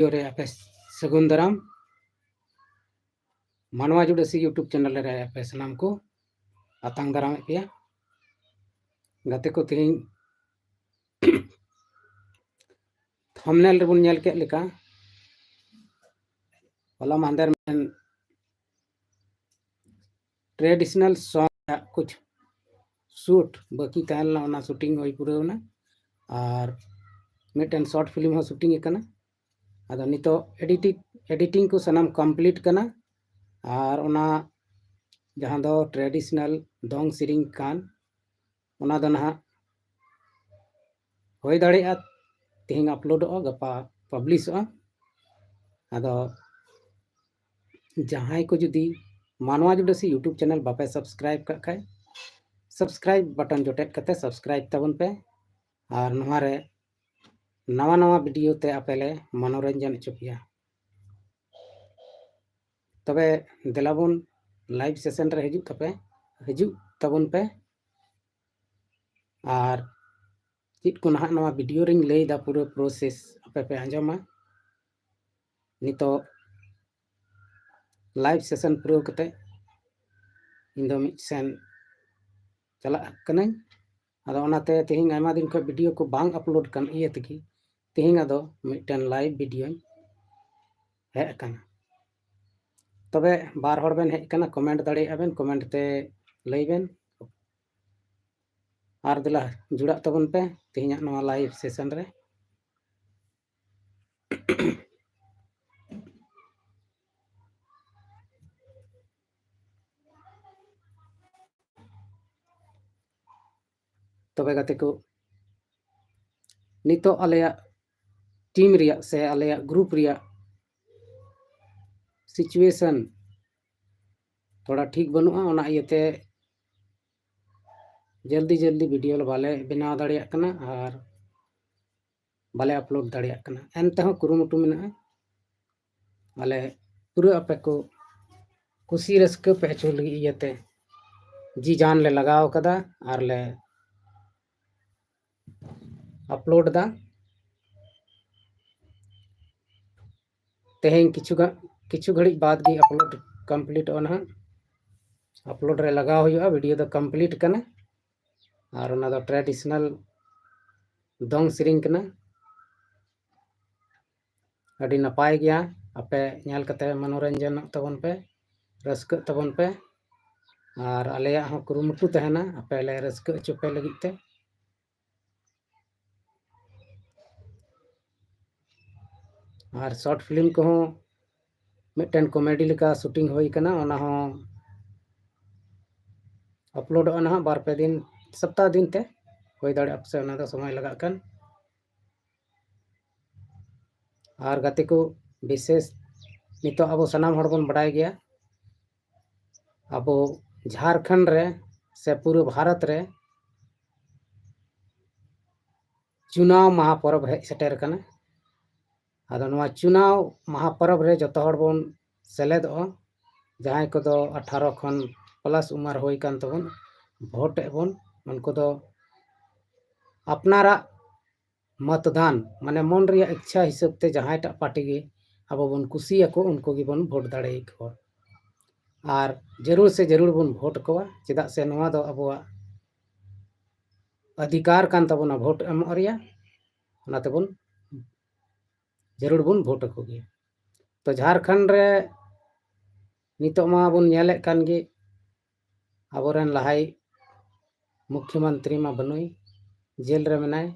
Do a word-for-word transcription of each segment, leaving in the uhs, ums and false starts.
video ᱨᱮ ᱟᱯᱮ ᱥᱟᱹᱜᱩᱱ ᱫᱟᱨᱟᱢ᱾ ᱢᱟᱱᱣᱟ ᱡᱩᱰᱟᱹᱥᱤ YouTube channel ᱨᱮ ᱟᱯᱮ ᱥᱟᱱᱟᱢ ᱠᱚ ᱟᱛᱟᱝ ᱫᱟᱨᱟᱢᱮᱫ ᱯᱮᱭᱟ᱾ ᱜᱟᱛᱮ ᱠᱚ, ᱛᱮᱦᱮᱧ thumbnail ᱨᱮᱵᱚᱱ ᱧᱮᱞ ᱠᱮᱫ ᱞᱮᱠᱟ, ᱦᱚᱞᱟ ᱢᱟᱦᱫᱮᱨ ᱢᱤᱫᱴᱮᱱ traditional song ᱨᱮᱭᱟᱜ ᱠᱩᱪ shoot ᱵᱟᱹᱠᱤ ᱛᱟᱦᱮᱸ ᱞᱮᱱᱟ, ᱚᱱᱟ shooting ᱦᱩᱭ ᱯᱩᱨᱟᱹᱣ ᱮᱱᱟ᱾ ᱟᱨ ᱢᱤᱫᱴᱮᱱ short film ᱦᱚᱸ shooting ᱟᱠᱟᱱᱟ᱾ ᱟᱫᱚ ᱱᱤᱛᱚᱜ editing, editing ᱠᱚ ᱥᱟᱱᱟᱢ complete ᱠᱟᱱᱟ᱾ ᱟᱨ ᱚᱱᱟ ᱡᱟᱦᱟᱸ ᱫᱚ traditional ᱫᱚᱝ ᱥᱮᱨᱮᱧ ᱠᱟᱱ, ᱚᱱᱟ ᱫᱚ ᱱᱟᱦᱟᱜ ᱦᱩᱭ ᱫᱟᱲᱮᱭᱟᱜᱼᱟ ᱛᱮᱦᱮᱧ uploadᱚᱜᱼᱟ, ᱜᱟᱯᱟ publishᱚᱜᱼᱟ᱾ ᱟᱫᱚ ᱡᱟᱦᱟᱸᱭ ᱠᱚ ᱡᱩᱫᱤ ᱢᱟᱱᱣᱟ ᱡᱩᱰᱟᱹᱥᱤ YouTube channel ᱵᱟᱯᱮ subscribe ᱠᱟᱜ ᱠᱷᱟᱡ, subscribe button ᱡᱚᱴᱮᱫ ᱠᱟᱛᱮ subscribe ᱛᱟᱵᱚᱱ ᱯᱮ᱾ ᱟᱨ ᱱᱚᱣᱟ ᱨᱮ ᱱᱟᱣᱟ ᱱᱟᱣᱟ video ᱛᱮ ᱟᱯᱮ ᱞᱮ ᱢᱚᱱᱳᱨᱚᱧᱡᱚᱱ ᱦᱚᱪᱚ ᱯᱮᱭᱟ᱾ ᱛᱚᱵᱮ ᱫᱮᱞᱟ ᱵᱚᱱ live session ᱨᱮ ᱦᱤᱡᱩᱜ ᱛᱟᱯᱮ, ᱦᱤᱡᱩᱜ ᱛᱟᱵᱚᱱ ᱯᱮ᱾ ᱟᱨ ᱪᱮᱫ ᱠᱚ ᱱᱟᱦᱟᱜ ᱱᱚᱣᱟ video ᱨᱤᱧ ᱞᱟᱹᱭᱫᱟ, ᱯᱩᱨᱟᱹ process ᱟᱯᱮ ᱯᱮ ᱟᱸᱡᱚᱢᱟ᱾ ᱱᱤᱛᱚᱜ live session ᱯᱩᱨᱟᱹᱣ ᱠᱟᱛᱮ ᱤᱧ ᱫᱚ ᱢᱤᱫ ᱥᱮᱱ ᱪᱟᱞᱟᱜ ᱠᱟᱹᱱᱟᱹᱧ᱾ ᱟᱫᱚ ᱚᱱᱟᱛᱮ ᱛᱮᱦᱮᱧ ᱟᱭᱢᱟ ᱫᱤᱱ ᱠᱷᱚᱱ video ᱠᱚ ᱵᱟᱝ upload ᱠᱟᱱ ᱤᱭᱟᱹ ᱛᱮᱜᱮ ᱛᱮᱦᱮᱧ ᱟᱫᱚ ᱢᱤᱫᱴᱮᱱ live videoᱧ ᱦᱮᱡ ᱟᱠᱟᱱᱟ᱾ ᱛᱚᱵᱮ ᱵᱟᱨ ᱦᱚᱲ ᱵᱮᱱ ᱦᱮᱡ ᱟᱠᱟᱱᱟ, comment ᱫᱟᱲᱮᱭᱟᱜᱼᱟ ᱵᱮᱱ, comment ᱛᱮ ᱞᱟᱹᱭ ᱵᱮᱱ᱾ ᱟᱨ ᱫᱮᱞᱟ ᱡᱩᱲᱟᱜ ᱛᱟᱵᱚᱱ ᱯᱮ ᱛᱮᱦᱮᱧᱟᱜ ᱱᱚᱣᱟ live session ᱨᱮ᱾ ᱛᱚᱵᱮ ᱜᱟᱛᱮ ᱠᱚ, ᱱᱤᱛᱚᱜ ᱟᱞᱮᱭᱟᱜ team ᱨᱮᱭᱟᱜ ᱥᱮ ᱟᱞᱮᱭᱟᱜ group ᱨᱮᱭᱟᱜ situation ᱛᱷᱚᱲᱟ ᱴᱷᱤᱠ ᱵᱟᱹᱱᱩᱜᱼᱟ, ᱚᱱᱟ ᱤᱭᱟᱹᱛᱮ ᱡᱚᱞᱫᱤ ᱡᱚᱞᱫᱤ video ᱵᱟᱞᱮ ᱵᱮᱱᱟᱣ ᱫᱟᱲᱮᱭᱟᱜ ᱠᱟᱱᱟ ᱟᱨ ᱵᱟᱞᱮ upload ᱫᱟᱲᱮᱭᱟᱜ ᱠᱟᱱᱟ᱾ ᱮᱱᱛᱮᱦᱚᱸ ᱠᱩᱨᱩᱢᱩᱴᱩ ᱢᱮᱱᱟᱜᱼᱟ, ᱟᱞᱮ ᱯᱩᱨᱟᱹ ᱟᱯᱮ ᱠᱚ ᱠᱩᱥᱤ ᱨᱟᱹᱥᱠᱟᱹ ᱯᱮ ᱦᱚᱪᱚ ᱞᱟᱹᱜᱤᱫ ᱤᱭᱟᱹᱛᱮ ᱡᱤ ᱡᱟᱱ ᱞᱮ ᱞᱟᱜᱟᱣ ᱠᱟᱫᱟ ᱟᱨ ᱞᱮ upload ᱫᱟ᱾ ᱛᱮᱦᱮᱧ ᱠᱤᱪᱷᱩ ᱜᱟ- ᱠᱤᱪᱷᱩ ᱜᱷᱟᱹᱲᱤᱡ ᱵᱟᱫᱽ ᱜᱮ ᱟᱯᱞᱳᱰ ᱠᱚᱢᱯᱞᱤᱴᱚᱜᱼᱟ ᱱᱟᱦᱟᱜ᱾ ᱟᱯᱞᱳᱰ ᱨᱮ ᱞᱟᱜᱟᱣ ᱦᱩᱭᱩᱜᱼᱟ, ᱵᱷᱤᱰᱤᱭᱳ ᱫᱚ ᱠᱚᱢᱯᱞᱤᱴ ᱠᱟᱱᱟ᱾ ᱟᱨ ᱚᱱᱟ ᱫᱚ ᱴᱨᱮᱰᱤᱥᱚᱱᱟᱞ ᱫᱚᱝ ᱥᱮᱨᱮᱧ ᱠᱟᱱᱟ᱾ ᱟᱹᱰᱤ ᱱᱟᱯᱟᱭ ᱜᱮᱭᱟ, ᱟᱯᱮ ᱧᱮᱞ ᱠᱟᱛᱮ ᱢᱚᱱᱳᱨᱚᱧᱡᱚᱱᱚᱜ ᱛᱟᱵᱚᱱ ᱯᱮ, ᱨᱟᱹᱥᱠᱟᱹᱜ ᱛᱟᱵᱚᱱ ᱯᱮ᱾ ᱟᱨ ᱟᱞᱮᱭᱟᱜ ᱦᱚᱸ ᱠᱩᱨᱩᱢᱩᱴᱩ ᱛᱟᱦᱮᱱᱟ ᱟᱯᱮ ᱞᱮ ᱨᱟᱹᱥᱠᱟᱹ ᱦᱚᱪᱚ ᱯᱮ ᱞᱟᱹᱜᱤᱫ ᱛᱮ᱾ ᱟᱨ ᱥᱚᱨᱴ ᱯᱷᱤᱞᱢ ᱠᱚᱦᱚᱸ ᱢᱤᱫᱴᱮᱱ ᱠᱚᱢᱮᱰᱤ ᱞᱮᱠᱟ ᱥᱩᱴᱤᱝ ᱦᱩᱭ ᱠᱟᱱᱟ, ᱚᱱᱟ ᱦᱚᱸ ᱟᱯᱞᱳᱰᱚᱜᱼᱟ ᱱᱟᱦᱟᱜ ᱵᱟᱨ ᱯᱮ ᱫᱤᱱ, ᱥᱚᱯᱛᱟᱦ ᱫᱤᱱ ᱛᱮ ᱦᱩᱭ ᱫᱟᱲᱮᱭᱟᱜᱼᱟ, ᱯᱟᱥᱮᱡ ᱚᱱᱟ ᱫᱚ ᱥᱚᱢᱚᱭ ᱞᱟᱜᱟᱜ ᱠᱟᱱ᱾ ᱟᱨ ᱜᱟᱛᱮ ᱠᱚ, ᱵᱤᱥᱮᱥ ᱱᱤᱛᱚᱜ ᱟᱵᱚ ᱥᱟᱱᱟᱢ ᱦᱚᱲ ᱵᱚᱱ ᱵᱟᱰᱟᱭ ᱜᱮᱭᱟ, ᱟᱵᱚ ᱡᱷᱟᱲᱠᱷᱚᱸᱰ ᱨᱮ ᱥᱮ ᱯᱩᱨᱟᱹ ᱵᱷᱟᱨᱚᱛ ᱨᱮ ᱪᱩᱱᱟᱣ ᱢᱟᱦᱟ ᱯᱚᱨᱚᱵᱽ ᱦᱮᱡ ᱥᱮᱴᱮᱨ ᱠᱟᱱᱟ᱾ ᱟᱫᱚ ᱱᱚᱣᱟ ᱪᱩᱱᱟᱣ ᱢᱟᱦᱟ ᱯᱚᱨᱚᱵᱽ ᱨᱮ ᱡᱚᱛᱚ ᱦᱚᱲ ᱵᱚᱱ ᱥᱮᱞᱮᱫᱚᱜᱼᱟ᱾ ᱡᱟᱦᱟᱸᱭ ᱠᱚᱫᱚ ᱟᱴᱷᱟᱨᱚ ᱠᱷᱚᱱ ᱯᱞᱟᱥ ᱩᱢᱟᱹᱨ ᱦᱩᱭ ᱠᱟᱱ ᱛᱟᱵᱚᱱ, ᱵᱷᱳᱴ ᱮᱫ ᱵᱚᱱ, ᱩᱱᱠᱩ ᱫᱚ ᱟᱯᱱᱟᱨᱟᱜ ᱢᱚᱛᱫᱟᱱ, ᱢᱟᱱᱮ ᱢᱚᱱ ᱨᱮᱭᱟᱜ ᱤᱪᱪᱷᱟ ᱦᱤᱥᱟᱹᱵ ᱛᱮ ᱡᱟᱦᱟᱸᱭᱴᱟᱜ ᱯᱟᱨᱴᱤ ᱜᱮ ᱟᱵᱚ ᱵᱚᱱ ᱠᱩᱥᱤᱭᱟᱠᱚ, ᱩᱱᱠᱩ ᱜᱮᱵᱚᱱ ᱵᱷᱳᱴ ᱫᱟᱲᱮᱭᱟᱠᱚᱣᱟ᱾ ᱟᱨ ᱡᱟᱹᱨᱩᱲ ᱥᱮ ᱡᱟᱹᱨᱩᱲ ᱵᱚᱱ ᱵᱷᱳᱴ ᱟᱠᱚᱣᱟ, ᱪᱮᱫᱟᱜ ᱥᱮ ᱱᱚᱣᱟ ᱫᱚ ᱟᱵᱚᱣᱟᱜ ᱚᱫᱷᱤᱠᱟᱨ ᱠᱟᱱ ᱛᱟᱵᱚᱱᱟ ᱵᱷᱳᱴ ᱮᱢᱚᱜ ᱨᱮᱭᱟᱜ, ᱚᱱᱟ ᱛᱮᱵᱚᱱ ᱡᱟᱹᱨᱩᱲ ᱵᱚᱱ ᱵᱷᱳᱴ ᱟᱠᱚ ᱜᱮᱭᱟ᱾ ᱛᱚ ᱡᱷᱟᱲᱠᱷᱚᱸᱰ ᱨᱮ ᱱᱤᱛᱚᱜ ᱢᱟ ᱵᱚᱱ ᱧᱮᱞᱮᱫ ᱠᱟᱱ ᱜᱮ, ᱟᱵᱚᱨᱮᱱ ᱞᱟᱦᱟᱭ ᱢᱩᱠᱷᱭᱚᱢᱚᱱᱛᱨᱤ ᱢᱟ ᱵᱟᱹᱱᱩᱭ, ᱡᱮᱞ ᱨᱮ ᱢᱮᱱᱟᱭ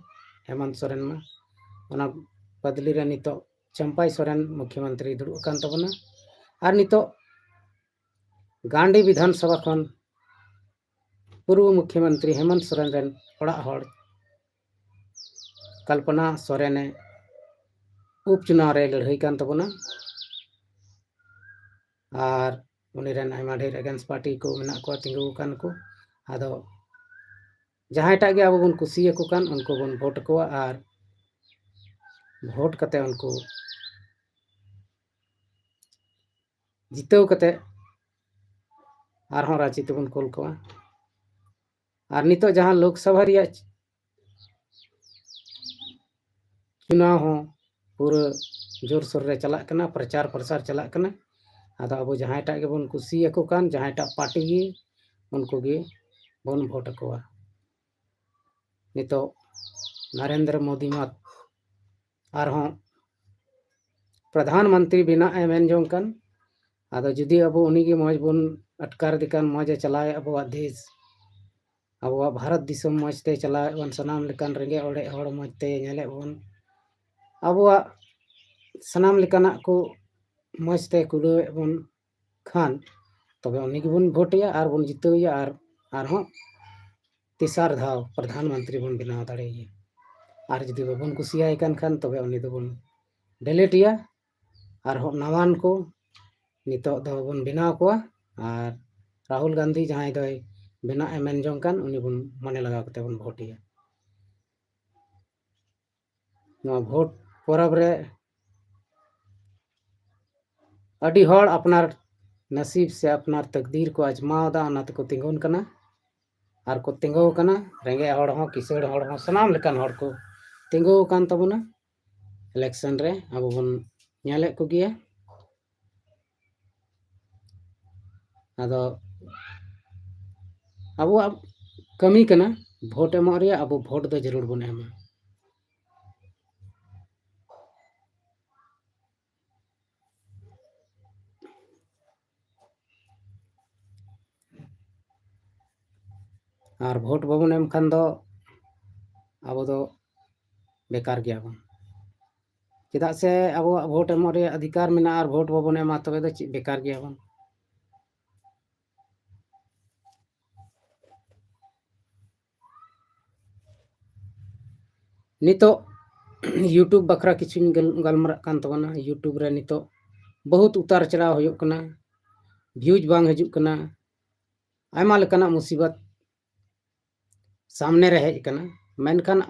ᱦᱮᱢᱚᱱᱛ ᱥᱚᱨᱮᱱ ᱢᱟ᱾ ᱚᱱᱟ ᱵᱟᱫᱽᱞᱤ ᱨᱮ ᱱᱤᱛᱚᱜ ᱪᱟᱢᱯᱟᱭ ᱥᱚᱨᱮᱱ ᱢᱩᱠᱷᱭᱚᱢᱚᱱᱛᱨᱤ ᱫᱩᱲᱩᱵ ᱟᱠᱟᱱ ᱛᱟᱵᱚᱱᱟ᱾ ᱟᱨ ᱱᱤᱛᱚᱜ ᱜᱟᱱᱰᱤ ᱵᱤᱫᱷᱟᱱ ᱥᱚᱵᱷᱟ ᱠᱷᱚᱱ ᱯᱩᱨᱵᱚ ᱢᱩᱠᱷᱭᱚᱢᱚᱱᱛᱨᱤ ᱦᱮᱢᱚᱱᱛ ᱥᱚᱨᱮᱱ ᱨᱮᱱ ᱚᱲᱟᱜ ᱦᱚᱲ ᱠᱚᱞᱯᱚᱱᱟ ᱥᱚᱨᱮᱱᱮ ᱩᱯᱪᱩᱱᱟᱣ ᱨᱮ ᱞᱟᱹᱲᱦᱟᱹᱭ ᱠᱟᱱ ᱛᱟᱵᱚᱱᱟ᱾ ᱟᱨ ᱩᱱᱤ ᱨᱮᱱ ᱟᱭᱢᱟ ᱰᱷᱮᱨ ᱮᱜᱮᱱᱥᱴ ᱯᱟᱨᱴᱤ ᱠᱚ ᱢᱮᱱᱟᱜ ᱠᱚᱣᱟ, ᱛᱤᱸᱜᱩ ᱟᱠᱟᱱ ᱠᱚ᱾ ᱟᱫᱚ ᱡᱟᱦᱟᱸᱭᱴᱟᱜ ᱜᱮ ᱟᱵᱚ ᱵᱚᱱ ᱠᱩᱥᱤᱭᱟᱠᱚ ᱠᱟᱱ, ᱩᱱᱠᱩ ᱵᱚᱱ ᱵᱷᱳᱴ ᱟᱠᱚᱣᱟ ᱟᱨ ᱵᱷᱳᱴ ᱠᱟᱛᱮ ᱩᱱᱠᱩ ᱡᱤᱛᱟᱹᱣ ᱠᱟᱛᱮ ᱟᱨᱦᱚᱸ ᱨᱟᱸᱪᱤ ᱛᱮᱵᱚᱱ ᱠᱳᱞ ᱠᱚᱣᱟ᱾ ᱟᱨ ᱱᱤᱛᱚᱜ ᱡᱟᱦᱟᱸ ᱞᱳᱠᱥᱚᱵᱷᱟ ᱨᱮᱭᱟᱜ ᱪᱩᱱᱟᱣ ᱦᱚᱸ ᱯᱩᱨᱟᱹ ᱡᱳᱨᱥᱳᱨ ᱨᱮ ᱪᱟᱞᱟᱜ ᱠᱟᱱᱟ, ᱯᱨᱚᱪᱟᱨ ᱯᱨᱚᱥᱟᱨ ᱪᱟᱞᱟᱜ ᱠᱟᱱᱟ᱾ ᱟᱫᱚ ᱟᱵᱚ ᱡᱟᱦᱟᱸᱭᱴᱟᱜ ᱜᱮᱵᱚᱱ ᱠᱩᱥᱤᱭᱟᱠᱚ ᱠᱟᱱ, ᱡᱟᱦᱟᱸᱭᱴᱟᱜ ᱯᱟᱨᱴᱤ ᱜᱮ, ᱩᱱᱠᱩ ᱜᱮ ᱵᱚᱱ ᱵᱷᱳᱴ ᱟᱠᱚᱣᱟ᱾ ᱱᱤᱛᱚᱜ ᱱᱟᱨᱮᱱᱫᱨᱚ ᱢᱳᱫᱤ ᱢᱟ ᱟᱨᱦᱚᱸ ᱯᱨᱚᱫᱷᱟᱱ ᱢᱚᱱᱛᱨᱤ ᱵᱮᱱᱟᱜ ᱮ ᱢᱮᱱ ᱡᱚᱝ ᱠᱟᱱ, ᱟᱫᱚ ᱡᱩᱫᱤ ᱟᱵᱚ ᱩᱱᱤ ᱜᱮ ᱢᱚᱡᱽ ᱵᱚᱱ ᱟᱴᱠᱟᱨ ᱫᱮ ᱠᱟᱱ, ᱢᱚᱡᱽ ᱮ ᱪᱟᱞᱟᱣᱮᱫ ᱟᱵᱚᱣᱟᱜ ᱫᱮᱥ, ᱟᱵᱚᱣᱟᱜ ᱵᱷᱟᱨᱚᱛ ᱫᱤᱥᱚᱢ ᱢᱚᱡᱽ ᱛᱮ ᱪᱟᱞᱟᱣᱮᱫ ᱵᱚᱱ, ᱥᱟᱱᱟᱢ ᱞᱮᱠᱟᱱ ᱨᱮᱸᱜᱮᱡ ᱚᱲᱮᱡ ᱦᱚᱲ ᱢᱚᱡᱽ ᱛᱮ ᱧᱮᱞᱮᱫ ᱵᱚᱱ, ᱟᱵᱚᱣᱟᱜ ᱥᱟᱱᱟᱢ ᱞᱮᱠᱟᱱᱟᱜ ᱠᱚ ᱢᱚᱡᱽ ᱛᱮ ᱠᱩᱞᱟᱹᱣᱮᱫ ᱵᱚᱱ ᱠᱷᱟᱱ, ᱛᱚᱵᱮ ᱩᱱᱤ ᱜᱮᱵᱚᱱ ᱵᱷᱳᱴᱮᱭᱟ ᱟᱨ ᱵᱚᱱ ᱡᱤᱛᱟᱹᱣᱮᱭᱟ ᱟᱨ ᱟᱨᱦᱚᱸ ᱛᱮᱥᱟᱨ ᱫᱷᱟᱣ ᱯᱨᱚᱫᱷᱟᱱ ᱢᱚᱱᱛᱨᱤ ᱵᱚᱱ ᱵᱮᱱᱟᱣ ᱫᱟᱲᱮᱭᱟᱭᱟ᱾ ᱟᱨ ᱡᱩᱫᱤ ᱵᱟᱵᱚᱱ ᱠᱩᱥᱤᱭᱟᱭ ᱠᱟᱱ ᱠᱷᱟᱱ, ᱛᱚᱵᱮ ᱩᱱᱤ ᱫᱚᱵᱚᱱ ᱰᱤᱞᱤᱴᱮᱭᱟ᱾ ᱟᱨᱦᱚᱸ ᱱᱟᱣᱟᱱ ᱠᱚ ᱱᱤᱛᱚᱜ ᱫᱚᱵᱚᱱ ᱵᱮᱱᱟᱣ ᱠᱚᱣᱟ ᱟᱨ ᱨᱟᱦᱩᱞ ᱜᱟᱱᱫᱷᱤ ᱡᱟᱦᱟᱸᱭ ᱫᱚᱭ ᱵᱮᱱᱟᱜ ᱮ ᱢᱮᱱ ᱡᱚᱝ ᱠᱟᱱ, ᱩᱱᱤ ᱵᱚᱱ ᱢᱚᱱᱮ ᱞᱟᱜᱟᱣ ᱠᱟᱛᱮ ᱵᱚᱱ ᱵᱷᱳᱴᱮᱭᱟ᱾ ᱱᱚᱣᱟ ᱵᱷᱳᱴ ᱯᱚᱨᱚᱵᱽ ᱨᱮ ᱟᱹᱰᱤ ᱦᱚᱲ ᱟᱯᱱᱟᱨ ᱱᱟᱥᱤᱵ ᱥᱮ ᱟᱯᱱᱟᱨ ᱛᱟᱠᱫᱤᱨ ᱠᱚ ᱟᱡᱢᱟᱣ ᱮᱫᱟ, ᱚᱱᱟ ᱛᱮᱠᱚ ᱛᱤᱸᱜᱩᱱ ᱠᱟᱱᱟ ᱟᱨ ᱠᱚ ᱛᱤᱸᱜᱩ ᱟᱠᱟᱱᱟ᱾ ᱨᱮᱸᱜᱮᱡ ᱦᱚᱲ ᱦᱚᱸ, ᱠᱤᱥᱟᱹᱬ ᱦᱚᱲ ᱦᱚᱸ, ᱥᱟᱱᱟᱢ ᱞᱮᱠᱟᱱ ᱦᱚᱲ ᱠᱚ ᱛᱤᱸᱜᱩ ᱟᱠᱟᱱ ᱛᱟᱵᱚᱱᱟ᱾ ᱤᱞᱮᱠᱥᱚᱱ ᱨᱮ ᱟᱵᱚ ᱵᱚᱱ ᱧᱮᱞᱮᱫ ᱠᱚᱜᱮᱭᱟ᱾ ᱟᱫᱚ ᱟᱵᱚᱣᱟᱜ ᱠᱟᱹᱢᱤ ᱠᱟᱱᱟ ᱵᱷᱳᱴ ᱮᱢᱚᱜ ᱨᱮᱭᱟᱜ, ᱟᱵᱚ ᱵᱷᱳᱴ ᱫᱚ ᱡᱟᱹᱨᱩᱲ ᱵᱚᱱ ᱮᱢᱟ᱾ ᱟᱨ ᱵᱷᱳᱴ ᱵᱟᱵᱚᱱ ᱮᱢ ᱠᱷᱟᱱ ᱫᱚ ᱟᱵᱚ ᱫᱚ ᱵᱮᱠᱟᱨ ᱜᱮᱭᱟ ᱵᱚᱱ᱾ ᱪᱮᱫᱟᱜ ᱥᱮ ᱟᱵᱚᱣᱟᱜ ᱵᱷᱳᱴ ᱮᱢᱚᱜ ᱨᱮᱭᱟᱜ ᱚᱫᱷᱤᱠᱟᱨ ᱢᱮᱱᱟᱜᱼᱟ, ᱟᱨ ᱵᱷᱳᱴ ᱵᱟᱵᱚᱱ ᱮᱢᱟ, ᱛᱚᱵᱮ ᱫᱚ ᱪᱮᱫ, ᱵᱮᱠᱟᱨ ᱜᱮᱭᱟ ᱵᱚᱱ᱾ ᱱᱤᱛᱚᱜ YouTube ᱵᱟᱠᱷᱨᱟ ᱠᱤᱪᱷᱩᱧ ᱜᱟᱞ-, ᱜᱟᱞᱢᱟᱨᱟᱜ ᱠᱟᱱ ᱛᱟᱵᱚᱱᱟ᱾ YouTube ᱨᱮ ᱱᱤᱛᱚᱜ ᱵᱚᱦᱩᱛ ᱩᱛᱟᱨ ᱪᱟᱞᱟᱣ ᱦᱩᱭᱩᱜ ᱠᱟᱱᱟ, views ᱵᱟᱝ ᱦᱤᱡᱩᱜ ᱠᱟᱱᱟ, ᱟᱭᱢᱟ ᱞᱮᱠᱟᱱᱟᱜ ᱢᱩᱥᱤᱵᱟᱛ ᱥᱟᱢᱱᱮ ᱨᱮ ᱦᱮᱡ ᱟᱠᱟᱱᱟ᱾ ᱢᱮᱱᱠᱷᱟᱱ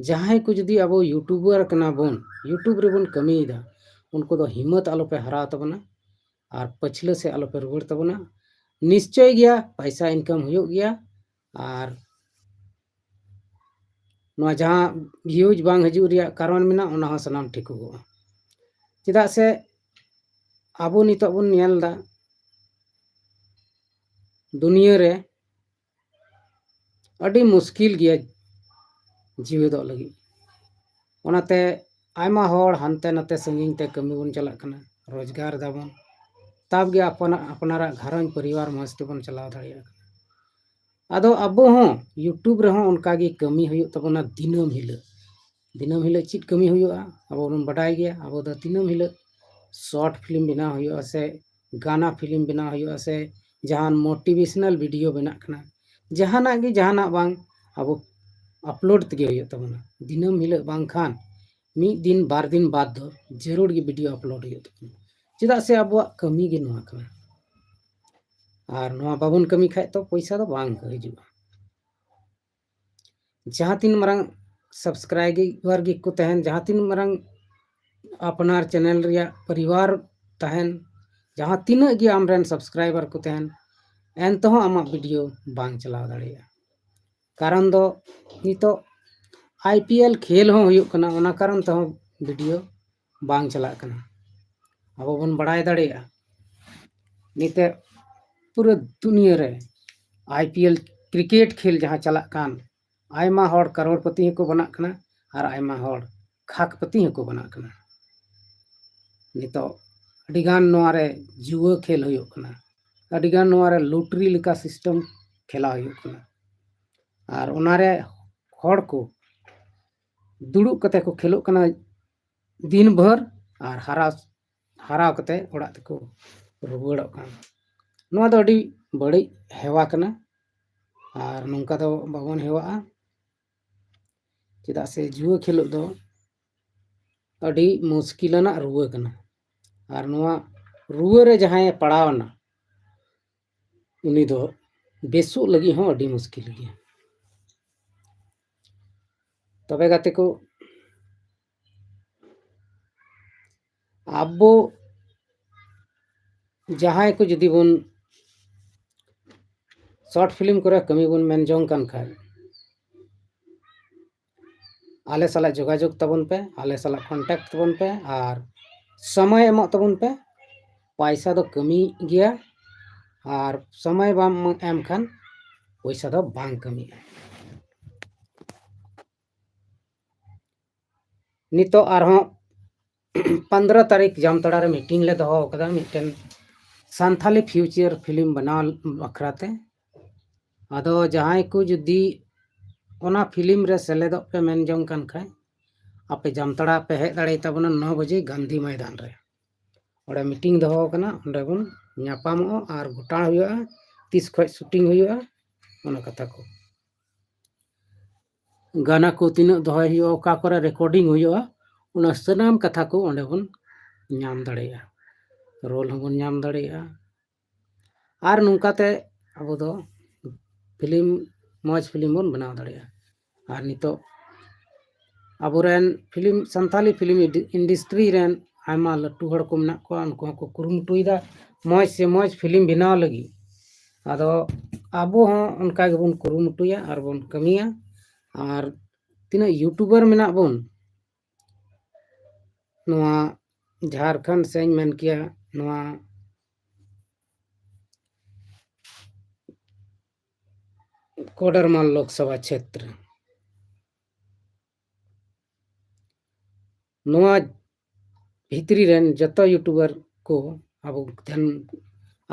ᱡᱟᱦᱟᱸᱭ ᱠᱚ ᱡᱩᱫᱤ ᱟᱵᱚ YouTuber ᱠᱟᱱᱟ ᱵᱚᱱ, YouTube ᱨᱮᱵᱚᱱ ᱠᱟᱹᱢᱤᱭᱮᱫᱟ, ᱩᱱᱠᱩ ᱫᱚ ᱦᱤᱢᱢᱚᱛ ᱟᱞᱚᱯᱮ ᱦᱟᱨᱟᱣ ᱛᱟᱵᱚᱱᱟ ᱟᱨ ᱯᱟᱹᱪᱷᱞᱟᱹ ᱥᱮᱫ ᱟᱞᱚᱯᱮ ᱨᱩᱣᱟᱹᱲ ᱛᱟᱵᱚᱱᱟ᱾ ᱱᱤᱥᱪᱚᱭ ᱜᱮᱭᱟ, ᱯᱟᱭᱥᱟ income ᱦᱩᱭᱩᱜ ᱜᱮᱭᱟ᱾ ᱟᱨ ᱱᱚᱣᱟ ᱡᱟᱦᱟᱸ views ᱵᱟᱝ ᱦᱤᱡᱩᱜ ᱨᱮᱭᱟᱜ ᱠᱟᱨᱚᱱ ᱢᱮᱱᱟᱜᱼᱟ, ᱚᱱᱟ ᱦᱚᱸ ᱥᱟᱱᱟᱢ ᱴᱷᱤᱠᱚᱜᱚᱜᱼᱟ᱾ ᱪᱮᱫᱟᱜ ᱥᱮ ᱟᱵᱚ ᱱᱤᱛᱚᱜ ᱵᱚᱱ ᱧᱮᱞ ᱮᱫᱟ ᱫᱩᱱᱤᱭᱟᱹ ᱨᱮ ᱟᱹᱰᱤ ᱢᱩᱥᱠᱤᱞ ᱜᱮᱭᱟ ᱡᱤᱣᱮᱫᱚᱜ ᱞᱟᱹᱜᱤᱫ᱾ ᱚᱱᱟᱛᱮ ᱟᱭᱢᱟ ᱦᱚᱲ ᱦᱟᱱᱛᱮ ᱱᱟᱛᱮ ᱥᱟᱺᱜᱤᱧ ᱛᱮ ᱠᱟᱹᱢᱤ ᱵᱚᱱ ᱪᱟᱞᱟᱜ ᱠᱟᱱᱟ, ᱨᱳᱡᱽᱜᱟᱨ ᱫᱟᱵᱚᱱ, ᱛᱟᱵ ᱜᱮ ᱟᱯᱱᱟ-, ᱟᱯᱱᱟᱨᱟᱜ ᱜᱷᱟᱨᱚᱸᱡᱽ ᱯᱚᱨᱤᱵᱟᱨ ᱢᱚᱸᱡᱽ ᱛᱮᱵᱚᱱ ᱪᱟᱞᱟᱣ ᱫᱟᱲᱮᱭᱟᱜ ᱠᱟᱱᱟ᱾ ᱟᱫᱚ ᱟᱵᱚ ᱦᱚᱸ YouTube ᱨᱮᱦᱚᱸ ᱚᱱᱠᱟ ᱜᱮ ᱠᱟᱹᱢᱤ ᱦᱩᱭᱩᱜ ᱛᱟᱵᱚᱱᱟ ᱫᱤᱱᱟᱹᱢ ᱦᱤᱞᱳᱜ᱾ ᱫᱤᱱᱟᱹᱢ ᱦᱤᱞᱳᱜ ᱪᱮᱫ ᱠᱟᱹᱢᱤ ᱦᱩᱭᱩᱜᱼᱟ? ᱟᱵᱚ ᱵᱚᱱ ᱵᱟᱰᱟᱭ ᱜᱮᱭᱟ, ᱟᱵᱚ ᱫᱚ ᱫᱤᱱᱟᱹᱢ ᱦᱤᱞᱳᱜ short film ᱵᱮᱱᱟᱣ ᱦᱩᱭᱩᱜᱼᱟ ᱥᱮ ᱜᱟᱱᱟ film ᱵᱮᱱᱟᱣ ᱦᱩᱭᱩᱜᱼᱟ ᱥᱮ ᱡᱟᱦᱟᱱ motivational video ᱵᱮᱱᱟᱜ ᱠᱟᱱᱟ, ᱡᱟᱦᱟᱱᱟᱜ ᱜᱮ ᱡᱟᱦᱟᱱᱟᱜ ᱵᱟᱝ ᱟᱵᱚ upload ᱛᱮᱜᱮ ᱦᱩᱭᱩᱜ ᱛᱟᱵᱚᱱᱟ᱾ ᱫᱤᱱᱟᱹᱢ ᱦᱤᱞᱳᱜ ᱵᱟᱝᱠᱷᱟᱱ ᱢᱤᱫ ᱫᱤᱱ ᱵᱟᱨ ᱫᱤᱱ ᱵᱟᱫᱽ ᱫᱚ ᱡᱟᱹᱨᱩᱲ ᱜᱮ video upload ᱦᱩᱭᱩᱜ ᱛᱟᱵᱚᱱᱟ, ᱪᱮᱫᱟᱜ ᱥᱮ ᱟᱵᱚᱣᱟᱜ ᱠᱟᱹᱢᱤ ᱜᱮ ᱱᱚᱣᱟ ᱠᱟᱱᱟ᱾ ᱟᱨ ᱱᱚᱣᱟ ᱵᱟᱵᱚᱱ ᱠᱟᱹᱢᱤ ᱠᱷᱟᱡ ᱛᱚ ᱯᱚᱭᱥᱟ ᱫᱚ ᱵᱟᱝ ᱦᱤᱡᱩᱜᱼᱟ᱾ ᱡᱟᱦᱟᱸ ᱛᱤᱱ ᱢᱟᱨᱟᱝ subscriber ᱜᱮᱠᱚ ᱛᱟᱦᱮᱱ, ᱡᱟᱦᱟᱸ ᱛᱤᱱ ᱢᱟᱨᱟᱝ ᱟᱯᱱᱟᱨ channel ᱨᱮᱭᱟᱜ ᱯᱚᱨᱤᱵᱟᱨ ᱛᱟᱦᱮᱱ, ᱡᱟᱦᱟᱸ ᱛᱤᱱᱟᱹᱜ ᱜᱮ ᱟᱢᱨᱮᱱ subscriber ᱠᱚ ᱛᱟᱦᱮᱱ, ᱮᱱᱛᱮᱦᱚᱸ ᱟᱢᱟᱜ video ᱵᱟᱝ ᱪᱟᱞᱟᱣ ᱫᱟᱲᱮᱭᱟᱜᱼᱟ᱾ ᱠᱟᱨᱚᱱ ᱫᱚ ᱱᱤᱛᱚᱜ IPL ᱠᱷᱮᱞ ᱦᱚᱸ ᱦᱩᱭᱩᱜ ᱠᱟᱱᱟ, ᱚᱱᱟ ᱠᱟᱨᱚᱱ ᱛᱮᱦᱚᱸ video ᱵᱟᱝ ᱪᱟᱞᱟᱜ ᱠᱟᱱᱟ᱾ ᱟᱵᱚ ᱵᱚᱱ ᱵᱟᱲᱟᱭ ᱫᱟᱲᱮᱭᱟᱜᱼᱟ ᱱᱤᱛᱚᱜ ᱯᱩᱨᱟᱹ ᱫᱩᱱᱤᱭᱟᱹ ᱨᱮ IPL cricket ᱠᱷᱮᱞ ᱡᱟᱦᱟᱸ ᱪᱟᱞᱟᱜ ᱠᱟᱱ, ᱟᱭᱢᱟ ᱦᱚᱲ ᱠᱟᱨᱳᱲᱯᱚᱛᱤ ᱦᱚᱸᱠᱚ ᱵᱮᱱᱟᱜ ᱠᱟᱱᱟ ᱟᱨ ᱟᱭᱢᱟ ᱦᱚᱲ ᱠᱷᱟᱠᱯᱚᱛᱤ ᱦᱚᱸᱠᱚ ᱵᱮᱱᱟᱜ ᱠᱟᱱᱟ᱾ ᱱᱤᱛᱚᱜ ᱟᱹᱰᱤᱜᱟᱱ ᱱᱚᱣᱟ ᱨᱮ ᱡᱩᱣᱟᱹ ᱠᱷᱮᱞ ᱦᱩᱭᱩᱜ ᱠᱟᱱᱟ, ᱟᱹᱰᱤᱜᱟᱱ ᱱᱚᱣᱟ ᱨᱮ lottery ᱞᱮᱠᱟ system ᱠᱷᱮᱞᱟ ᱦᱩᱭᱩᱜ ᱠᱟᱱᱟ᱾ ᱟᱨ ᱚᱱᱟᱨᱮ ᱦᱚᱲ ᱠᱚ ᱫᱩᱲᱩᱵ ᱠᱟᱛᱮ ᱠᱚ ᱠᱷᱮᱞᱳᱜ ᱠᱟᱱᱟ ᱫᱤᱱ ᱵᱷᱳᱨ, ᱟᱨ ᱦᱟᱨᱟᱣ, ᱦᱟᱨᱟᱣ ᱠᱟᱛᱮ ᱚᱲᱟᱜ ᱛᱮᱠᱚ ᱨᱩᱣᱟᱹᱲᱚᱜ ᱠᱟᱱᱟ᱾ ᱱᱚᱣᱟ ᱫᱚ ᱟᱹᱰᱤ ᱵᱟᱹᱲᱤᱡ ᱦᱮᱣᱟ ᱠᱟᱱᱟ, ᱟᱨ ᱱᱚᱝᱠᱟ ᱫᱚ ᱵᱟᱵᱚᱱ ᱦᱮᱣᱟᱜᱼᱟ᱾ ᱪᱮᱫᱟᱜ ᱥᱮ ᱡᱩᱣᱟᱹ ᱠᱷᱮᱞᱳᱜ ᱫᱚ ᱟᱹᱰᱤ ᱢᱩᱥᱠᱤᱞᱟᱱᱟᱜ ᱨᱩᱣᱟᱹ ᱠᱟᱱᱟ, ᱟᱨ ᱱᱚᱣᱟ ᱨᱩᱣᱟᱹ ᱨᱮ ᱡᱟᱦᱟᱸᱭᱮ ᱯᱟᱲᱟᱣᱱᱟ, ᱩᱱᱤ ᱫᱚ ᱵᱮᱥᱚᱜ ᱞᱟᱹᱜᱤᱫ ᱦᱚᱸ ᱟᱹᱰᱤ ᱢᱩᱥᱠᱤᱞ ᱜᱮᱭᱟ᱾ ᱛᱚᱵᱮ ᱜᱟᱛᱮ ᱠᱚ, ᱟᱵᱚ ᱡᱟᱦᱟᱸᱭ ᱠᱚ ᱡᱩᱫᱤ ᱵᱚᱱ short film ᱠᱚᱨᱮ ᱠᱟᱹᱢᱤ ᱵᱚᱱ ᱢᱮᱱ ᱡᱚᱝ ᱠᱟᱱ ᱠᱷᱟᱡ, ᱟᱞᱮ ᱥᱟᱞᱟᱜ ᱡᱳᱜᱟᱡᱳᱜᱽ ᱛᱟᱵᱚᱱ ᱯᱮ, ᱟᱞᱮ ᱥᱟᱞᱟᱜ contact ᱛᱟᱵᱚᱱ ᱯᱮ, ᱟᱨ ᱥᱚᱢᱚᱭ ᱮᱢᱚᱜ ᱛᱟᱵᱚᱱ ᱯᱮ᱾ ᱯᱚᱭᱥᱟ ᱫᱚ ᱠᱟᱹᱢᱤᱭᱮᱫ ᱜᱮᱭᱟ, ᱟᱨ ᱥᱚᱢᱚᱭ ᱵᱟᱢ ᱮᱢ ᱠᱷᱟᱱ ᱯᱚᱭᱥᱟ ᱫᱚ ᱵᱟᱝ ᱠᱟᱹᱢᱤᱜᱼᱟ᱾ ᱱᱤᱛᱚᱜ ᱟᱨᱦᱚᱸ ᱯᱚᱱᱫᱽᱨᱚ ᱛᱟᱹᱨᱤᱠᱷ ᱡᱟᱢᱛᱟᱲᱟ ᱨᱮ ᱢᱤᱴᱤᱝ ᱞᱮ ᱫᱚᱦᱚ ᱟᱠᱟᱫᱟ, ᱢᱤᱫᱴᱮᱱ ᱥᱟᱱᱛᱷᱟᱞᱤ ᱯᱷᱤᱭᱩᱪᱟᱨ ᱯᱷᱤᱞᱢ ᱵᱮᱱᱟᱣ ᱵᱟᱠᱷᱨᱟ ᱛᱮ᱾ ᱟᱫᱚ ᱡᱟᱦᱟᱸᱭ ᱠᱚ ᱡᱩᱫᱤ ᱚᱱᱟ ᱯᱷᱤᱞᱢ ᱨᱮ ᱥᱮᱞᱮᱫᱚᱜ ᱯᱮ ᱢᱮᱱ ᱡᱚᱝ ᱠᱟᱱ ᱠᱷᱟᱡ, ᱟᱯᱮ ᱡᱟᱢᱛᱟᱲᱟ ᱯᱮ ᱦᱮᱡ ᱫᱟᱲᱮᱭᱟᱛᱟᱵᱚᱱᱟ ᱱᱚ ᱵᱟᱡᱮ ᱜᱟᱱᱫᱷᱤ ᱢᱚᱭᱫᱟᱱ ᱨᱮ᱾ ᱚᱸᱰᱮ ᱢᱤᱴᱤᱝ ᱫᱚᱦᱚ ᱟᱠᱟᱱᱟ, ᱚᱸᱰᱮ ᱵᱚᱱ ᱧᱟᱯᱟᱢᱚᱜᱼᱟ ᱟᱨ ᱜᱚᱴᱟ ᱦᱩᱭᱩᱜᱼᱟ ᱛᱤᱥ ᱠᱷᱚᱡ ᱥᱩᱴᱤᱝ ᱦᱩᱭᱩᱜᱼᱟ, ᱚᱱᱟ ᱠᱟᱛᱷᱟ ᱠᱚ᱾ ᱜᱟᱱᱟ ᱠᱚ ᱛᱤᱱᱟᱹᱜ ᱫᱚᱦᱚᱭ ᱦᱩᱭᱩᱜᱼᱟ, ᱚᱠᱟ ᱠᱚᱨᱮ ᱨᱮᱠᱚᱨᱰᱤᱝ ᱦᱩᱭᱩᱜᱼᱟ, ᱚᱱᱟ ᱥᱟᱱᱟᱢ ᱠᱟᱛᱷᱟ ᱠᱚ ᱚᱸᱰᱮ ᱵᱚᱱ ᱧᱟᱢ ᱫᱟᱲᱮᱭᱟᱜᱼᱟ, ᱨᱳᱞ ᱦᱚᱸᱵᱚᱱ ᱧᱟᱢ ᱫᱟᱲᱮᱭᱟᱜᱼᱟ᱾ ᱟᱨ ᱱᱚᱝᱠᱟᱛᱮ ᱟᱵᱚ ᱫᱚ ᱯᱷᱤᱞᱢ, ᱢᱚᱡᱽ ᱯᱷᱤᱞᱢ ᱵᱚᱱ ᱵᱮᱱᱟᱣ ᱫᱟᱲᱮᱭᱟᱜᱼᱟ᱾ ᱟᱨ ᱱᱤᱛᱚᱜ ᱟᱵᱚᱨᱮᱱ ᱯᱷᱤᱞᱢ, ᱥᱟᱱᱛᱟᱞᱤ ᱯᱷᱤᱞᱢ ᱤᱱᱰᱤ-, ᱤᱱᱰᱟᱥᱴᱨᱤ ᱨᱮᱱ ᱟᱭᱢᱟ ᱞᱟᱹᱴᱩ ᱦᱚᱲ ᱠᱚ ᱢᱮᱱᱟᱜ ᱠᱚᱣᱟ, ᱩᱱᱠᱩ ᱦᱚᱸᱠᱚ ᱠᱩᱨᱩᱢᱩᱴᱩᱭᱮᱫᱟ ᱢᱚᱡᱽ ᱥᱮ ᱢᱚᱡᱽ ᱯᱷᱤᱞᱢ ᱵᱮᱱᱟᱣ ᱞᱟᱹᱜᱤᱫ᱾ ᱟᱫᱚ ᱟᱵᱚ ᱦᱚᱸ ᱚᱱᱠᱟ ᱜᱮᱵᱚᱱ ᱠᱩᱨᱩᱢᱩᱴᱩᱭᱟ ᱟᱨ ᱵᱚᱱ ᱠᱟᱹᱢᱤᱭᱟ᱾ ᱟᱨ ᱛᱤᱱᱟᱹᱜ ᱭᱩᱴᱩᱵᱟᱨ ᱢᱮᱱᱟᱜ ᱵᱚᱱ ᱱᱚᱣᱟ ᱡᱷᱟᱲᱠᱷᱚᱸᱰ ᱥᱮᱧ ᱢᱮᱱ ᱠᱮᱭᱟ, ᱱᱚᱣᱟ ᱠᱚᱰᱮᱨᱢᱟᱞ ᱞᱳᱠᱥᱚᱵᱷᱟ ᱪᱷᱮᱛᱨᱚ, ᱱᱚᱣᱟ ᱵᱷᱤᱛᱨᱤ ᱨᱮᱱ ᱡᱚᱛᱚ ᱭᱩᱴᱩᱵᱟᱨ ᱠᱚ ᱟᱵᱚ ᱫᱷᱮᱱ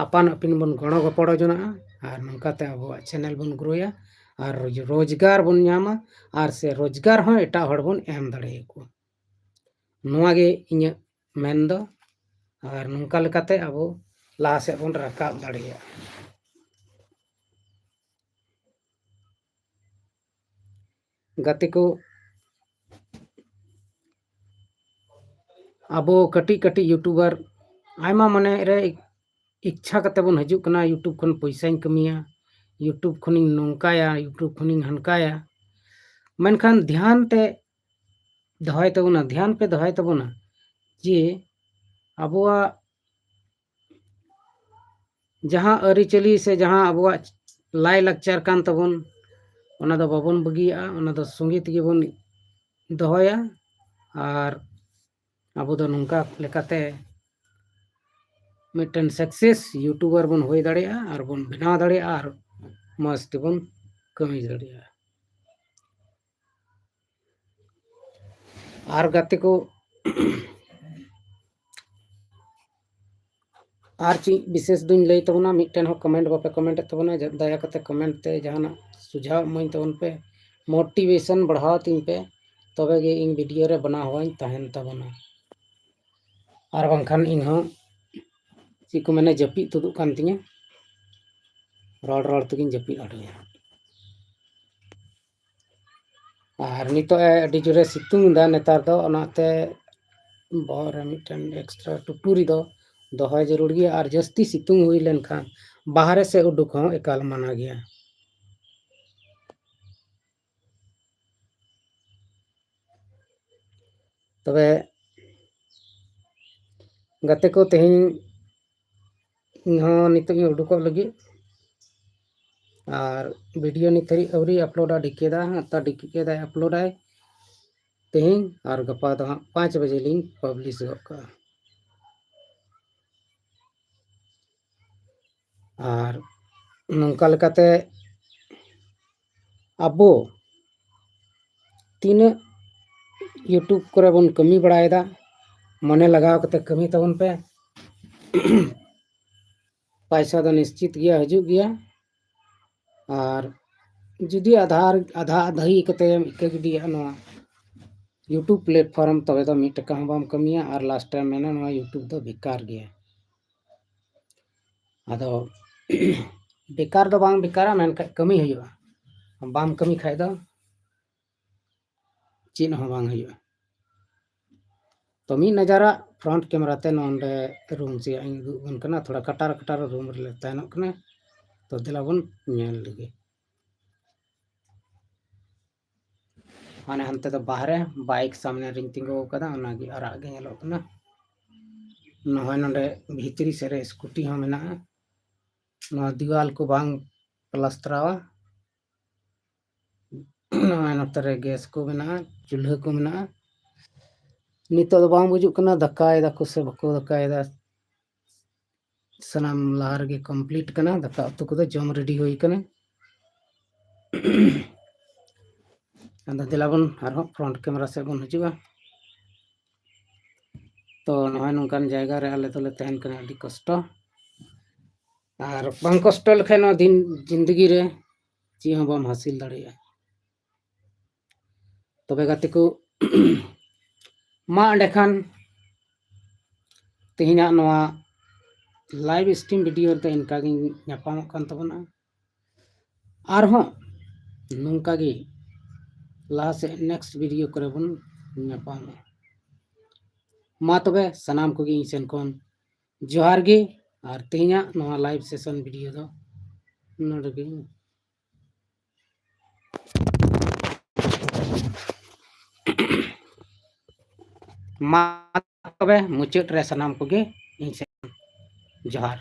ᱟᱯᱟᱱ ᱟᱹᱯᱤᱱ ᱵᱚᱱ ᱜᱚᱲᱚ ᱜᱚᱯᱚᱲᱚ ᱡᱚᱱᱟᱜᱼᱟ ᱟᱨ ᱱᱚᱝᱠᱟᱛᱮ ᱟᱵᱚᱣᱟᱜ ᱪᱮᱱᱮᱞ ᱵᱚᱱ ᱜᱨᱳᱭᱟ ᱟᱨ ᱨᱳᱡᱽ-, ᱨᱳᱡᱽᱜᱟᱨ ᱵᱚᱱ ᱧᱟᱢᱟ ᱟᱨ ᱥᱮ ᱨᱳᱡᱽᱜᱟᱨ ᱦᱚᱸ ᱮᱴᱟᱜ ᱦᱚᱲ ᱵᱚᱱ ᱮᱢ ᱫᱟᱲᱮᱭᱟᱠᱚᱣᱟ᱾ ᱱᱚᱣᱟ ᱜᱮ ᱤᱧᱟᱹᱜ ᱢᱮᱱ ᱫᱚ᱾ ᱟᱨ ᱱᱚᱝᱠᱟ ᱞᱮᱠᱟᱛᱮ ᱟᱵᱚ ᱞᱟᱦᱟ ᱥᱮᱫ ᱵᱚᱱ ᱨᱟᱠᱟᱵ ᱫᱟᱲᱮᱭᱟᱜᱼᱟ᱾ ᱜᱟᱛᱮ ᱠᱚ, ᱟᱵᱚ ᱠᱟᱹᱴᱤᱡ ᱠᱟᱹᱴᱤᱡ ᱭᱩᱴᱩᱵᱟᱨ ᱟᱭᱢᱟ ᱢᱚᱱᱮ ᱨᱮ ᱤᱪᱪᱷᱟ ᱠᱟᱛᱮ ᱵᱚᱱ ᱦᱤᱡᱩᱜ ᱠᱟᱱᱟ, YouTube ᱠᱷᱚᱱ ᱯᱚᱭᱥᱟᱧ ᱠᱟᱹᱢᱤᱭᱟ, YouTube ᱠᱷᱚᱱᱤᱧ ᱱᱚᱝᱠᱟᱭᱟ, YouTube ᱠᱷᱚᱱᱤᱧ ᱦᱟᱱᱠᱟᱭᱟ᱾ ᱢᱮᱱᱠᱷᱟᱱ ᱫᱷᱮᱭᱟᱱ ᱛᱮ ᱫᱚᱦᱚᱭ ᱛᱟᱵᱚᱱᱟ, ᱫᱷᱮᱭᱟᱱ ᱯᱮ ᱫᱚᱦᱚᱭ ᱛᱟᱵᱚᱱᱟ ᱡᱮ ᱟᱵᱚᱣᱟᱜ ᱡᱟᱦᱟᱸ ᱟᱹᱨᱤᱪᱟᱹᱞᱤ ᱥᱮ ᱡᱟᱦᱟᱸ ᱟᱵᱚᱣᱟᱜ ᱞᱟᱭᱼᱞᱟᱠᱪᱟᱨ ᱠᱟᱱ ᱛᱟᱵᱚᱱ, ᱚᱱᱟ ᱫᱚ ᱵᱟᱵᱚᱱ ᱵᱟᱹᱜᱤᱭᱟᱜᱼᱟ, ᱚᱱᱟ ᱫᱚ ᱥᱚᱸᱜᱮ ᱛᱮᱜᱮ ᱵᱚᱱ ᱫᱚᱦᱚᱭᱟ᱾ ᱟᱨ ᱟᱵᱚ ᱫᱚ ᱱᱚᱝᱠᱟ ᱞᱮᱠᱟᱛᱮ ᱢᱤᱫᱴᱮᱱ ᱥᱟᱠᱥᱮᱥ ᱤᱭᱩᱴᱩᱵᱟᱨ ᱵᱚᱱ ᱦᱩᱭ ᱫᱟᱲᱮᱭᱟᱜᱼᱟ ᱟᱨ ᱵᱚᱱ ᱵᱮᱱᱟᱣ ᱫᱟᱲᱮᱭᱟᱜᱼᱟ ᱟᱨ ᱢᱚᱡᱽ ᱛᱮᱵᱚᱱ ᱠᱟᱹᱢᱤ ᱫᱟᱲᱮᱭᱟᱜᱼᱟ᱾ ᱟᱨ ᱜᱟᱛᱮ ᱠᱚ, ᱟᱨ ᱪᱮᱫ ᱵᱤᱥᱮᱥ ᱫᱚᱧ ᱞᱟᱹᱭ ᱛᱟᱵᱚᱱᱟ? ᱢᱤᱫᱴᱮᱱ ᱦᱚᱸ ᱠᱚᱢᱮᱱᱴ ᱵᱟᱯᱮ ᱠᱚᱢᱮᱱᱴ ᱮᱫ ᱛᱟᱵᱚᱱᱟ᱾ ᱡᱟ-, ᱫᱟᱭᱟ ᱠᱟᱛᱮ ᱠᱚᱢᱮᱱᱴ ᱛᱮ ᱡᱟᱦᱟᱱᱟᱜ ᱥᱩᱡᱷᱟᱣ ᱤᱢᱟᱹᱧ ᱛᱟᱵᱚᱱ ᱯᱮ, ᱢᱳᱴᱤᱵᱷᱮᱥᱚᱱ ᱵᱟᱲᱦᱟᱣ ᱛᱤᱧ ᱯᱮ, ᱛᱚᱵᱮ ᱜᱮ ᱤᱧ ᱵᱷᱤᱰᱤᱭᱳ ᱨᱮ ᱵᱮᱱᱟᱣ ᱦᱚᱸᱧ ᱛᱟᱦᱮᱱ ᱛᱟᱵᱚᱱᱟ᱾ ᱟᱨ ᱵᱟᱝᱠᱷᱟᱱ ᱤᱧ ᱦᱚᱸ ᱪᱮᱫ ᱠᱚ ᱢᱮᱱᱟ, ᱡᱟᱹᱯᱤᱫ ᱛᱩᱫᱩᱜ ᱠᱟᱱ ᱛᱤᱧᱟᱹ, ᱨᱚᱲ ᱨᱚᱲ ᱛᱮᱜᱮᱧ ᱡᱟᱹᱯᱤᱫ ᱟᱹᱰᱤᱭᱟ᱾ ᱟᱨ ᱱᱤᱛᱚᱜ ᱮ ᱟᱹᱰᱤ ᱡᱳᱨᱮ ᱥᱤᱛᱩᱝ ᱮᱫᱟ ᱱᱮᱛᱟᱨ ᱫᱚ, ᱚᱱᱟᱛᱮ ᱵᱚᱦᱚᱜ ᱨᱮ ᱢᱤᱫᱴᱮᱱ ᱮᱠᱥᱴᱨᱟ ᱴᱩᱯᱩᱨᱤ ᱫᱚ ᱫᱚᱦᱚᱭ ᱡᱟᱹᱨᱩᱲ ᱜᱮᱭᱟ᱾ ᱟᱨ ᱡᱟᱹᱥᱛᱤ ᱥᱤᱛᱩᱝ ᱦᱩᱭ ᱞᱮᱱᱠᱷᱟᱱ ᱵᱟᱦᱨᱮ ᱥᱮᱫ ᱩᱰᱩᱠ ᱦᱚᱸ ᱮᱠᱟᱞ ᱢᱟᱱᱟ ᱜᱮᱭᱟ᱾ ᱛᱚᱵᱮ ᱜᱟᱛᱮ ᱠᱚ, ᱛᱮᱦᱮᱧ ᱤᱧ ᱦᱚᱸ ᱱᱤᱛᱚᱜ ᱤᱧ ᱩᱰᱩᱠᱚᱜ ᱞᱟᱹᱜᱤᱫ, ᱟᱨ ᱵᱷᱤᱰᱤᱭᱳ ᱱᱤᱛ ᱫᱷᱟᱹᱨᱤᱡ ᱟᱹᱣᱨᱤ ᱟᱯᱞᱳᱰᱟ ᱰᱤᱠᱮ ᱫᱟ᱾ ᱦᱟᱸᱜ ᱛᱟ ᱰᱤᱠᱮ ᱫᱟᱭ ᱟᱯᱞᱳᱰᱟᱭ ᱛᱮᱦᱮᱧ, ᱟᱨ ᱜᱟᱯᱟ ᱫᱚ ᱦᱟᱸᱜ ᱯᱟᱸᱪ ᱵᱟᱡᱮ ᱞᱤᱧ ᱯᱟᱵᱽᱞᱤᱥ ᱜᱚᱫ ᱠᱟᱜᱼᱟ᱾ ᱟᱨ ᱱᱚᱝᱠᱟ ᱞᱮᱠᱟᱛᱮ ᱟᱵᱚ ᱛᱤᱱᱟᱹᱜ ᱤᱭᱩᱴᱩᱵᱽ ᱠᱚᱨᱮ ᱵᱚᱱ ᱠᱟᱹᱢᱤ ᱵᱟᱲᱟᱭᱮᱫᱟ, ᱢᱚᱱᱮ ᱞᱟᱜᱟᱣ ᱠᱟᱛᱮ ᱠᱟᱹᱢᱤ ᱛᱟᱵᱚᱱ ᱯᱮ᱾ ᱯᱟᱭᱥᱟ ᱫᱚ ᱱᱤᱥᱪᱤᱛ ᱜᱮᱭᱟ, ᱦᱤᱡᱩᱜ ᱜᱮᱭᱟ᱾ ᱟᱨ ᱡᱩᱫᱤ ᱟᱫᱷᱟ, ᱟᱫᱷᱟ ᱟᱫᱷᱟᱭᱤ ᱠᱟᱛᱮ ᱤᱠᱟᱹ ᱜᱤᱰᱤᱭᱟ ᱱᱚᱣᱟ ᱤᱭᱩᱴᱩᱵᱽ ᱯᱞᱮᱴᱯᱷᱚᱨᱢ, ᱛᱚᱵᱮ ᱫᱚ ᱢᱤᱫ ᱴᱟᱠᱟ ᱦᱚᱸ ᱵᱟᱢ ᱠᱟᱹᱢᱤᱭᱟ ᱟᱨ ᱞᱟᱥᱴ ᱨᱮᱢ ᱢᱮᱱᱟ, "ᱱᱚᱣᱟ ᱤᱭᱩᱴᱩᱵᱽ ᱫᱚ ᱵᱮᱠᱟᱨ ᱜᱮᱭᱟ᱾" ᱟᱫᱚ ᱵᱮᱠᱟᱨ ᱫᱚ ᱵᱟᱝ ᱵᱮᱠᱟᱨᱟ, ᱢᱮᱱᱠᱷᱟᱱ ᱠᱟᱹᱢᱤ ᱦᱩᱭᱩᱜᱼᱟ᱾ ᱵᱟᱢ ᱠᱟᱹᱢᱤ ᱠᱷᱟᱡ ᱫᱚ ᱪᱮᱫ ᱦᱚᱸ ᱵᱟᱝ ᱦᱩᱭᱩᱜᱼᱟ᱾ ᱛᱚ, ᱢᱤᱫ ᱱᱟᱡᱟᱨᱟᱜ ᱯᱷᱨᱚᱱᱴ ᱠᱮᱢᱮᱨᱟ ᱛᱮ ᱱᱚᱰᱮ ᱨᱩᱢ ᱥᱮᱭᱟᱜ ᱤᱧ ᱩᱫᱩᱜ ᱟᱵᱚᱱ ᱠᱟᱱᱟ᱾ ᱛᱷᱚᱲᱟ ᱠᱟᱴᱟᱨ ᱠᱟᱴᱟᱨ ᱨᱩᱢ ᱨᱮᱞᱮ ᱛᱟᱦᱮᱱᱚᱜ ᱠᱟᱱᱟ᱾ ᱛᱚ, ᱫᱮᱞᱟ ᱵᱚᱱ ᱧᱮᱞ ᱞᱮᱜᱮ᱾ ᱢᱟᱱᱮ ᱦᱟᱱᱛᱮ ᱫᱚ ᱵᱟᱦᱨᱮ, ᱵᱟᱭᱤᱠ ᱥᱟᱢᱱᱮ ᱨᱤᱧ ᱛᱤᱸᱜᱩ ᱟᱠᱟᱫᱟ, ᱚᱱᱟᱜᱮ ᱟᱨᱟᱜ ᱜᱮ ᱧᱮᱞᱚᱜ ᱠᱟᱱᱟ᱾ ᱱᱚᱜᱼᱚᱭ ᱱᱚᱰᱮ ᱵᱷᱤᱛᱨᱤ ᱥᱮᱫ ᱨᱮ ᱥᱠᱩᱴᱤ ᱦᱚᱸ ᱢᱮᱱᱟᱜᱼᱟ᱾ ᱱᱚᱣᱟ ᱫᱤᱣᱟᱞ ᱠᱚ ᱵᱟᱝ ᱯᱞᱟᱥᱴᱟᱨᱟᱣᱟ᱾ ᱱᱚᱜᱼᱚᱭ ᱱᱚᱛᱮ ᱨᱮ ᱜᱮᱥ ᱠᱚ ᱢᱮᱱᱟᱜᱼᱟ, ᱪᱩᱞᱦᱟᱹ ᱠᱚ ᱢᱮᱱᱟᱜᱼᱟ᱾ ᱱᱤᱛᱚᱜ ᱫᱚ ᱵᱟᱝ ᱵᱩᱡᱩᱜ ᱠᱟᱱᱟ ᱫᱟᱠᱟᱭ ᱫᱟᱠᱚ ᱥᱮ ᱵᱟᱠᱚ ᱫᱟᱠᱟᱭᱮᱫᱟ᱾ ᱥᱟᱱᱟᱢ ᱞᱟᱦᱟ ᱨᱮᱜᱮ complete ᱠᱟᱱᱟ, ᱫᱟᱠᱟ ᱩᱛᱩ ᱠᱚᱫᱚ ᱡᱚᱢ ready ᱦᱩᱭ ᱠᱟᱱᱟ᱾ ᱟᱫᱚ ᱫᱮᱞᱟ ᱵᱚᱱ ᱟᱨᱦᱚᱸ front camera ᱥᱮᱫ ᱵᱚᱱ ᱦᱤᱡᱩᱜᱼᱟ᱾ ᱛᱚ ᱱᱚᱜᱼᱚᱭ ᱱᱚᱝᱠᱟᱱ ᱡᱟᱭᱜᱟ ᱨᱮ ᱟᱞᱮ ᱫᱚᱞᱮ ᱛᱟᱦᱮᱱ ᱠᱟᱱᱟ, ᱟᱹᱰᱤ ᱠᱚᱥᱴᱚ᱾ ᱟᱨ ᱵᱟᱝ ᱠᱚᱥᱴᱚ ᱞᱮᱠᱷᱟᱱ ᱱᱚᱣᱟ ᱫᱤᱱ ᱡᱤᱱᱫᱮᱜᱤ ᱨᱮ ᱪᱮᱫ ᱦᱚᱸ ᱵᱟᱢ ᱦᱟᱹᱥᱤᱞ ᱫᱟᱲᱮᱭᱟᱜᱼᱟ᱾ ᱛᱚᱵᱮ ᱜᱟᱛᱮ ᱠᱚ, ᱢᱟ ᱮᱸᱰᱮᱠᱷᱟᱱ ᱛᱮᱦᱮᱧᱟᱜ ᱱᱚᱣᱟ live stream video ᱨᱮᱫᱚ ᱤᱱᱠᱟ ᱜᱤᱧ ᱧᱟᱯᱟᱢᱚᱜ ᱠᱟᱱ ᱛᱟᱵᱚᱱᱟ᱾ ᱟᱨᱦᱚᱸ ᱱᱚᱝᱠᱟ ᱜᱮ ᱞᱟᱦᱟ ᱥᱮᱫ next video ᱠᱚᱨᱮ ᱵᱚᱱ ᱧᱟᱯᱟᱢᱚᱜᱼᱟ᱾ ᱢᱟ ᱛᱚᱵᱮ ᱥᱟᱱᱟᱢ ᱠᱚᱜᱮ ᱤᱧ ᱥᱮᱱ ᱠᱷᱚᱱ ᱡᱚᱦᱟᱨ ᱜᱮ᱾ ᱟᱨ ᱛᱮᱦᱮᱧᱟᱜ ᱱᱚᱣᱟ live session video ᱫᱚ ᱱᱚᱰᱮ ᱜᱮ᱾ ᱢᱟ ᱛᱚᱵᱮ ᱢᱩᱪᱟᱹᱫ ᱨᱮ ᱥᱟᱱᱟᱢ ᱠᱚᱜᱮ ᱤᱧ ᱥᱮᱱ ᱡᱚᱦᱟᱨ᱾